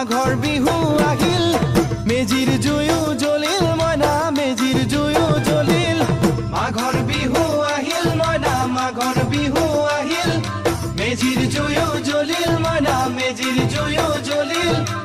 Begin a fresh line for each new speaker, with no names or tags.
মাঘৰ বিহু আহিল, মেজিৰ জুয়ো জ্বলিল মইনা, মেজিৰ জুয়ো জ্বলিল। মাঘৰ বিহু আহিল মইনা, মাঘৰ বিহু আহিল, মেজিৰ জুয়ো জ্বলিল মইনা, মেজিৰ জুয়ো জ্বলিল।